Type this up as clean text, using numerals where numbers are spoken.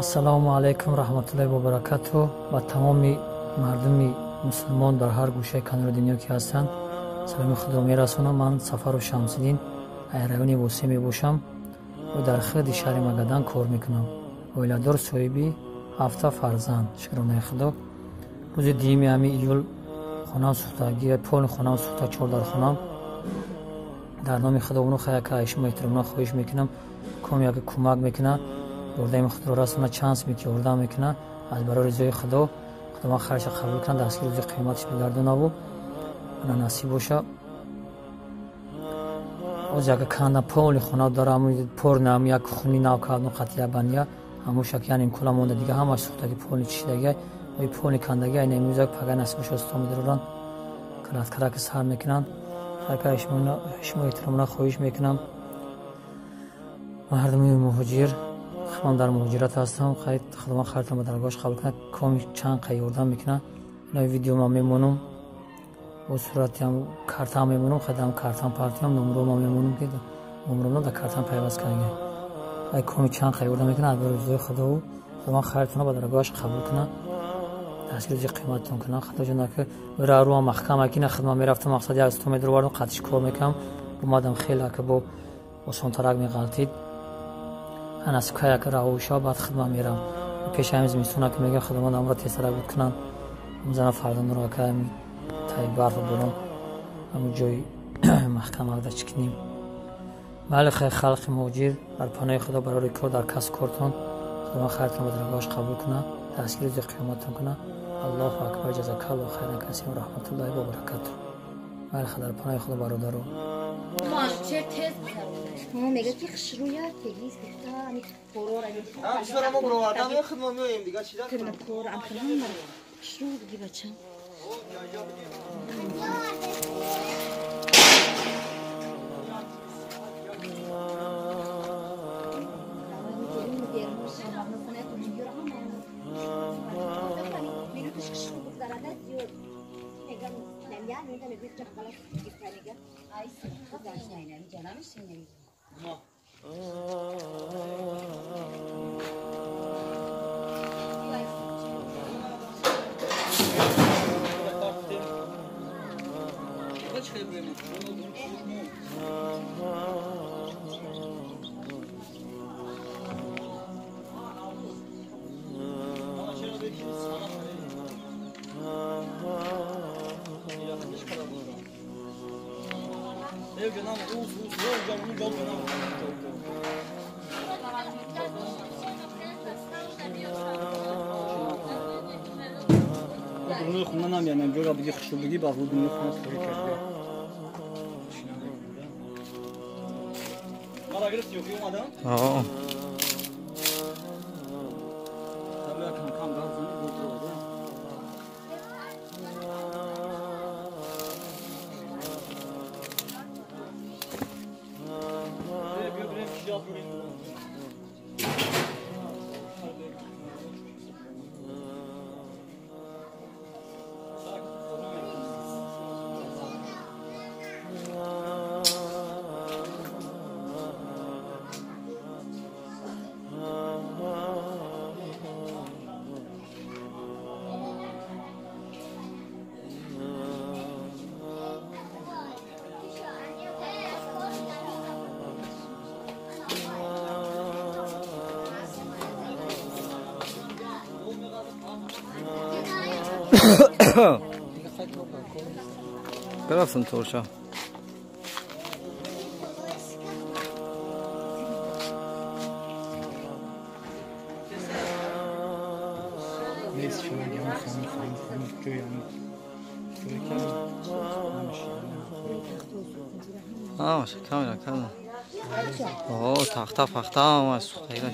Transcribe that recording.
Ассалому алайкум раҳматуллоҳи ва баракатуҳ. Ба тамоми мардуми мусулмон дар ҳар гӯшаи канори дунё ки ҳастанд саломи худро мерасонам. Ман Сафаров Шамсиддин, райони Восе мебошам ва дар худи шаҳри Магадан кор мекунам. Оиладор, соҳиби 7 фарзанд. Шукронаи Худо. Рӯзи 2 ҳами июл хонаам сӯхтагӣ, полни хонаам сӯхта, 4 дар хонаам. Дар номи Худованд хаяка шумо эҳтиромона хоҳиш мекунам, ком яке кӯмак мекунад, ёрдами худро расона, чанд сме ки ёрдам мекунад, аз барои ризои Худо, Худованд хайрша қабул кунад, дастгири рӯзи қиёматаш бигардонаву ана насиб боша. Оз яка канда полни хона дорам, порнам як хуни нав кардам, қатия бания, ҳамуша ки яним кула монда, дига ҳамаш сӯхтаги, полни чишидаги, ой полни кандаги, айна имрӯз пага насиб боша усто медоранд, калаткараки сар мекунанд. Хайка шумо эҳтиромона хоҳиш мекунам, мардуми муҳоҷир, ман дар муҳоҷират ҳастам, Худованд хайртон ба даргоҳаш қабул кунад, коми чанд қай ёрдам мекунад. Ина видео ман мемонам, бо суратиам картам мемонам, хайдам картам партиам номрома мемонам, ки номрома дар картам пайваст карда. Хай коми чанд қай ёрдам мекунад, аз ризои Худо, Худованд хайртон ба даргоҳаш қабул кунад, дастгири қиматтон кунад. Худо ҷон ки раруам маҳкам акина хидмат мерафтам, мақсад як 100 метр овардам, қатиш кор мекунам, омадам хеле ки бо осонтарак меғалтид. Насиб кая ки раҳо шава, баъд хидмат мерам. Пеши ҳамин зимистона ки мегӯям, Худованд амро тезтарак буд кунанд, зана фарзандонро ка таи барф бурам, ҳамун ҷои маҳкамакда чӣ кунем. Бале, хай халқи муҳоҷир, дар паноҳи Худо, барори кор дар касб кортон, Худованд хайртон ба даргоҳаш қабул кунад, дастгири рӯзи қиёматтон кунад. Аллоҳу акбар, ҷазакаллоҳу хайран касиран, раҳматуллоҳи ва баракатуҳ. Бале, дар паноҳи Худо бародаро. Мега ки хушрӯя тегиз гуфта ами порора ҳам мо бировардан хидмат меоем дига чида тирна пор ам хилам хушрӯ буги бачам. Хона намеянам, ҷора биги хушрӯ биги, баъд дуни хона тори карда. Мара гирифти ё омадам? Аа. Кам газ зани буд. Рафтам торша. Камера, камера. О, тахта, пахта, сухтагира.